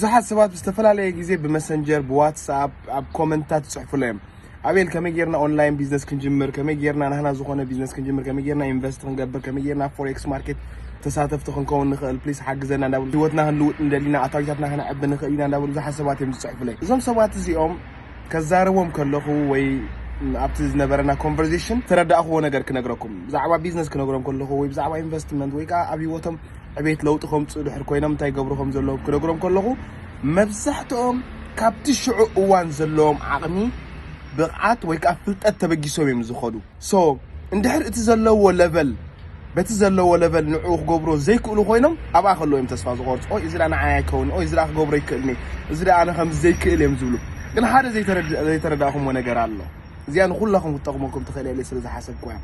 ብዙሓት ሰባት ብዝተፈላለየ ግዜ ብመሰንጀር፣ ብዋትስኣፕ፣ ኣብ ኮመንታት ይፅሕፉለይ እዮም። ኣቤል፣ ከመይ ጌርና ኦንላይን ቢዝነስ ክንጅምር፣ ከመይ ጌርና ናህና ዝኾነ ቢዝነስ ክንጅምር፣ ከመይ ጌርና ኢንቨስት ክንገብር፣ ከመይ ጌርና ፎሬክስ ማርኬት ተሳተፍቲ ክንከውን ንኽእል፣ ፕሊስ ሓግዘና እንዳበሉ፣ ህይወትና ክንልውጥ እንደሊና፣ ኣታዊታትና ከነዕቢ ንኽእል ኢና እንዳበሉ ብዙሓት ሰባት እዮም ዝፅሕፉለይ። እዞም ሰባት እዚኦም ከዛርቦም ከለኹ ወይ ኣብቲ ዝነበረና ኮንቨርሴሽን ዝተረዳእኽዎ ነገር ክነግረኩም፣ ብዛዕባ ቢዝነስ ክነግሮም ከለኹ ወይ ብዛዕባ ኢንቨስትመንት ወይ ከዓ ኣብ ህይወቶም ዕቤት ለውጢ ከምፅኡ ድሕር ኮይኖም እንታይ ገብሩ ከም ዘለዎም ክነግሮም ከለኹ፣ መብዛሕትኦም ካብቲ ሽዑ እዋን ዘለዎም ዓቕሚ፣ ብቕዓት ወይ ከዓ ፍልጠት ተበጊሶም እዮም ዝኸዱ። ሶ እንድሕር እቲ ዘለዎ ለቨል፣ በቲ ዘለዎ ለቨል ንዕኡ ክገብሮ ዘይክእሉ ኮይኖም ኣብኣ ከለዉ እዮም ተስፋ ዝቆርፁ። ኦይ፣ እዚ ደኣ ንዓይ ኣይከውን፣ ኦይ፣ እዚ ደኣ ክገብሮ ይክእልኒ፣ እዚ ደኣ ኣነ ከምዚ ዘይክእል እዮም ዝብሉ። ግን ሓደ ዘይተረድ-፣ ዘይተረዳእኹምዎ ነገር ኣሎ። እዚኣ ንኹላኹም ክትጠቕመኩም ትኽእል እየ ኢለ ስለ ዝሓሰብኩ እያ።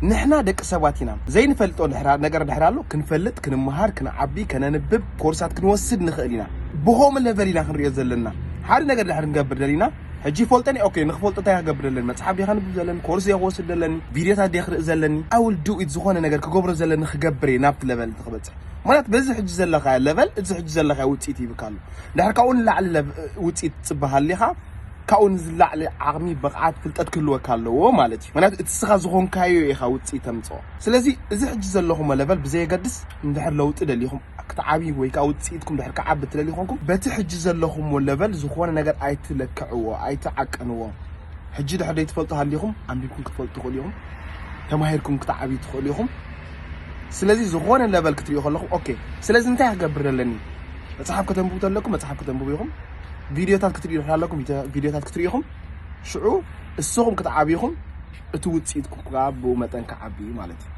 ንሕና ደቂ ሰባት ኢና። ዘይንፈልጦ ድሕራ-፣ ነገር ድሕር ኣሎ፣ ክንፈልጥ፣ ክንመሃር፣ ክንዓቢ፣ ከነንብብ፣ ኮርሳት ክንወስድ ንኽእል ኢና። ብኸምኡ ለቨል ኢና ክንሪኦ ዘለና። ሓደ ነገር ድሕር ክንገብር ደሊና፣ ሕጂ ይፈልጠን እየ፣ ኦኬ፣ ንኽፈልጦ እንታይ ክገብር ዘለኒ? መጽሓፍ ድየ ከንብብ ዘለኒ? ኮርስ ድየ ክወስድ ዘለኒ? ቪድዮታት ድየ ክርኢ ዘለኒ? I will do it፣ ዝኾነ ነገር ክገብሮ ዘለኒ ክገብር እየ ናብቲ ለቨል እቲ ክበጽሕ። ማለት በዚ ሕጂ ዘለኻዮ ለቨል፣ እዚ ሕጂ ዘለኻዮ ውጽኢት ይብካ ኣሎ። ድሕር ካብኡ ንላዕሊ ለቭ-፣ ውጽኢት ትጽበ ሃሊኻ፣ ካብኡ ንዝላዕሊ ዓቕሚ፣ ብቕዓት፣ ፍልጠት ክህልወካ ኣለዎ ማለት እዩ። ምክንያቱ እቲ ንስኻ ዝኾንካዮ ኢኻ ውጽኢት ተምጽኦ። ስለዚ እዚ ሕጂ ዘለኹሞ ለቨል ብዘየገድስ፣ እንድሕር ለውጢ ደሊኹም ክትዓብዩ ወይ ከዓ ውጽኢትኩም ድሕር ክዓቢ ትደልዩ ኮንኩም፣ በቲ ሕጂ ዘለኹሞ ለቨል ዝኾነ ነገር ኣይትለክዕዎ፣ ኣይትዓቀንዎ። ሕጂ ድሕር ዘይትፈልጡ ሃሊኹም፣ ኣንቢብኩም ክትፈልጡ ትኽእሉ ኢኹም፣ ተማሂርኩም ክትዓብዩ ትኽእሉ ኢኹም። ስለዚ ዝኾነ ለቨል ክትሪኡ ከለኹም፣ ኦኬ፣ ስለዚ እንታይ ክገብር ኣለኒ? መጽሓፍ ከተንብቡ ተለኩም፣ መጽሓፍ ከተንብቡ ኢኹም። ቪድዮታት ክትሪኡ ድሕር ኣለኩም፣ ቪድዮ-፣ ቪድዮታት ክትሪኡ ኢኹም። ሽዑ እስኹም ክትዓብዩ ኢኹም፣ እቲ ውጽኢትኩም ከዓ ብኡ መጠን ክዓቢ እዩ ማለት እዩ።